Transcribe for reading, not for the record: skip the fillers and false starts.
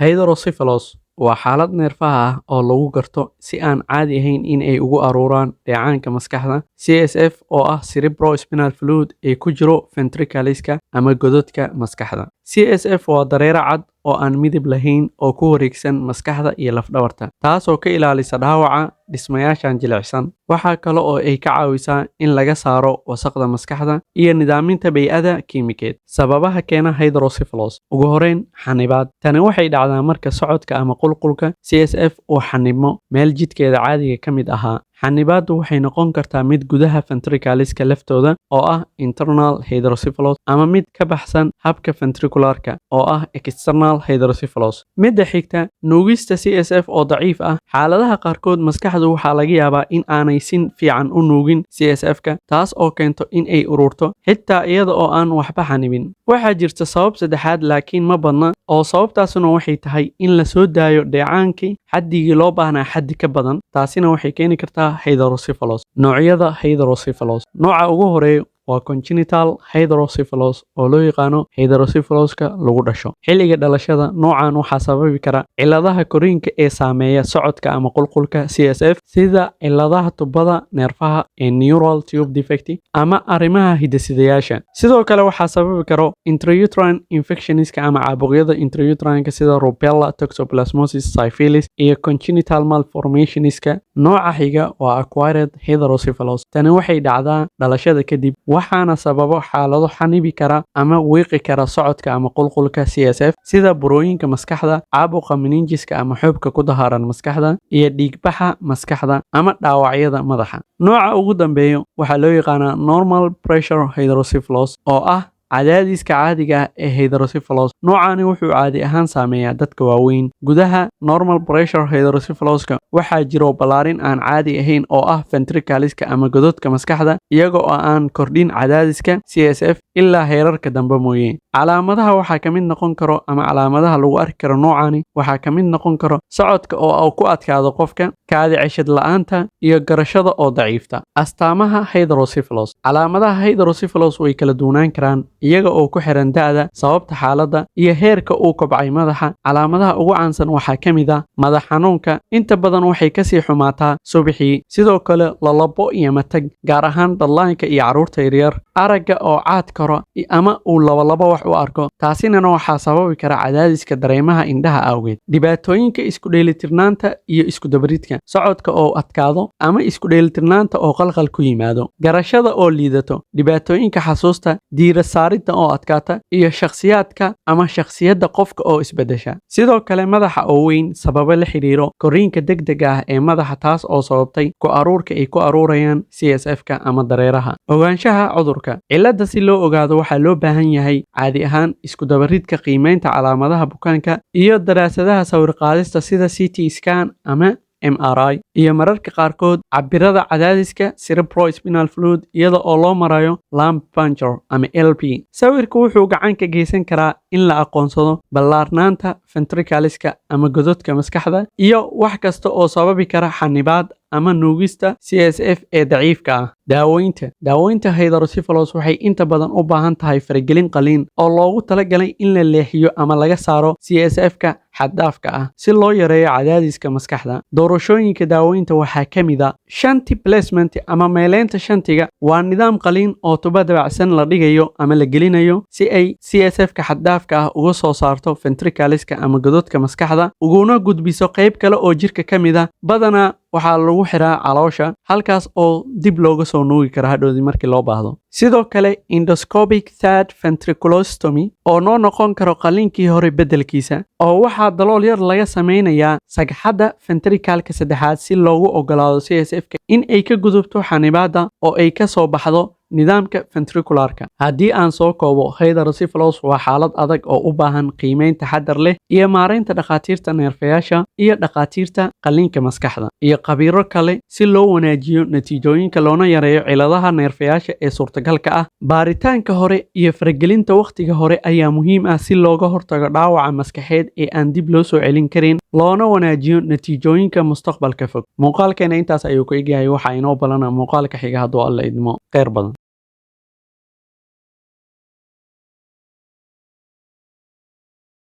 Hydrocephalus waa xaalad neerfaha ah oo lagu garto si aan caadi ahayn in ay ugu ururaan dheecaanka maskaxda CSF, oo ah cerebrospinal fluid ee ku jiro ventricles-ka ama godadka maskaxda. CSF waa dareere cad oo aan midab lahayn oo ku wareegsan maskaxda iyo lafdhabarta, taasoo ka ilaalisa dhaawaca dhismayaashan jilicsan. Waxa kale oo ay ka caawisaa in laga saaro wasakhda maskaxda iyo nidaaminta bay'ada kiimikeed. Sababaha keena hydrocephalus: Ugu horreyn, xannibaad. Tani waxay dhacdaa marka socodka ama qulqulka CSF uu xannibmo meel jidkeeda caadiga ka mid ahaa. Xannibaaddu waxay noqon kartaa mid gudaha ventricles-ka laftooda, oo ah internal hydrocephalus, ama mid ka baxsan habka ventricular-ka, oo ah external hydrocephalus. Midda xigta, nuugista CSF oo daciif ah. Xaaladaha qaarkood, maskaxdu waxaa laga yaabaa in aanay si fiican u nuugin CSF-ka, taas oo keento in ay ururto xitaa iyada oo aan waxba xannibin. Waxaa jirta sabab saddexaad, laakiin ma badna, oo sababtaasuna waxay tahay in la soo daayo dheecaankii xaddigii loo baahnaa xaddi ka badan. Taasina waxay keeni kartaa hydrocephalus. Noocyada hydrocephalus: Nooca ugu horeeya waa congenital hydrocephalus, oo loo yaqaano hydrocephaloska lagu dhasho xilliga dhalashada. Noocan waxaa sababi kara cilladaha korriinka ee saameeya socodka ama qulqulka CSF, sida cilladaha tubada neerfaha ee neural tube defect ama arrimaha hidde-sideyaasha. Sidoo kale, waxaa sababi karo intrauterine infectionska ama caabuqyada intrauterine sida rubella, toxoplasmosis, syphilis iyo congenital malformationska. Nooca xiga waa acquired hydrocephalus. Tani waxay dhacdaa dhalashada kadib, waxaana sababo xaalado xanibi kara ama wiiqi kara socodka ama qulqulka CSF, sida burooyinka maskaxda, caabuqa meningiska ama xuubka ku dahaaran maskaxda, iyo dhiigbaxa maskaxda ama dhaawacyada madaxa. Nooca ugu dambeeya waxaa loo yaqaanaa normal pressure hydrocephalus, oo ah cadaadiska caadiga ah ee hydrocephalus. Noocani wuxuu caadi ahaan saameeyaa dadka waaweyn. Gudaha normal pressure hydrocephaloska waxaa jiro ballaarin aan caadi ahayn oo ah ventricleska ama godadka maskaxda, iyaga oo aan kordhin cadaadiska CSF ilaa heerarka dambe mooye. Calaamadaha waxaa ka mid noqon karo, ama calaamadaha lagu arki karo noocani waxaa ka mid noqon karo socodka oo uu ku adkaado qofka, kaadi ceshad la'aanta iyo garashada oo daciifta. Astaamaha hydrocephalus: Calaamadaha hydrocephalus way kala duwanaan karaan iyaga oo ku xiran da'da, sababta xaaladda iyo heerka uu kobcay madaxa. Calaamadaha ugu caansan waxaa ka mid ah madax xanuunka, inta badan waxay kasii xumaataa subaxii, sidoo kale lalabo iyo matag, gaar ahaan dhallaanka iyo carruurta yaryar, aragga oo caad karo ama uu labalabo wax u arko, taasinana waxaa sababi kara cadaadiska dareemaha indhaha awgeed, dhibaatooyinka isku dheelitirnaanta iyo isku dabaridka, socodka oo adkaado ama isku dheelitirnaanta oo qalqal ku yimaado, garashada oo liidato, dhibaatooyinka xasuusta, diira saaridda oo adkaata, iyo shakhsiyaadka ama shakhsiyadda qofka oo isbedesha. Sidoo kale, madaxa oo weyn sababo la xiriiro korriinka degdega ah ee madaxa, taas oo sababtay ku aruurka ay ku aruurayaan CSF-ka ama dareeraha. Ogaanshaha cudurka: Cilladda si loo ogaado waxaa loo baahan yahay caadi ahaan isku dabaridka qiimeynta calaamadaha bukaanka iyo daraasadaha sawir qaadista sida CT scan ama MRI, iyo mararka qaarkood cabirada cadaadiska cerebrospinal fluid iyada oo loo marayo lumbar puncture ama LP. Sawirku wuxuu gacan ka geysan karaa in la aqoonsado ballaarnaanta ventricleska ama godadka maskaxda iyo wax kasta oo sababi kara xanibaad ama nuugista CSF ee daciifka ah. Daaweynta hydrocephalus waxay inta badan u baahan tahay faragelin qaliin oo loogu talagalay in la leexiyo ama laga saaro CSF-ka xad-dhaafka ah si loo yareeyo cadaadiska maskaxda. Doorashooyinka daaweynta waxaa ka mid ah shunt placement ama meeleynta shuntiga. Waa nidaam qaliin oo tubo dabacsan la dhigayo ama la gelinayo si ay CSF-ka xad-dhaafka ah uga soo saarto ventricleska ama godadka maskaxda, uguna gudbiso qayb kale oo jirka ka mid ah. Badanaa waxaa lagu xiraa caloosha, halkaas oo dib looga soo nuugi karo hadhowdii markii loo baahdo. Sidoo kale, endoscopic third ventriculostomy, oo noo noqon karo qaliinkii hore beddelkiisa, oo waxaa dalool yar laga sameynayaa sagxadda ventricleka saddexaad si loogu ogolaado CSF-ka in ay ka gudubto xanibaadda oo ay ka soo baxdo nidaamka ventricularka. Haddii aan soo koobo, hydrocephalus waa xaalad adag oo u baahan qiimeyn taxadar leh iyo maareynta dhakhaatiirta neerfayaasha iyo dhakhaatiirta qalliinka maskaxda iyo khabiiro kale si loo wanaajiyo natiijooyinka loona yareeyo ciladaha neerfayaasha ee suurtagalka ah. Baaritaanka hore iyo faragelinta wakhtiga hore ayaa muhiim ah si looga hortago dhaawaca maskaxeed ee aan dib loo soo celin karin, loona wanaajiyo natiijooyinka mustaqbalka fog. Muuqaalkeena intaas ayuu ku egyahay. Waxaa inoo balana muuqaalka xiga hadduu Alla idmo. Kheyr badan.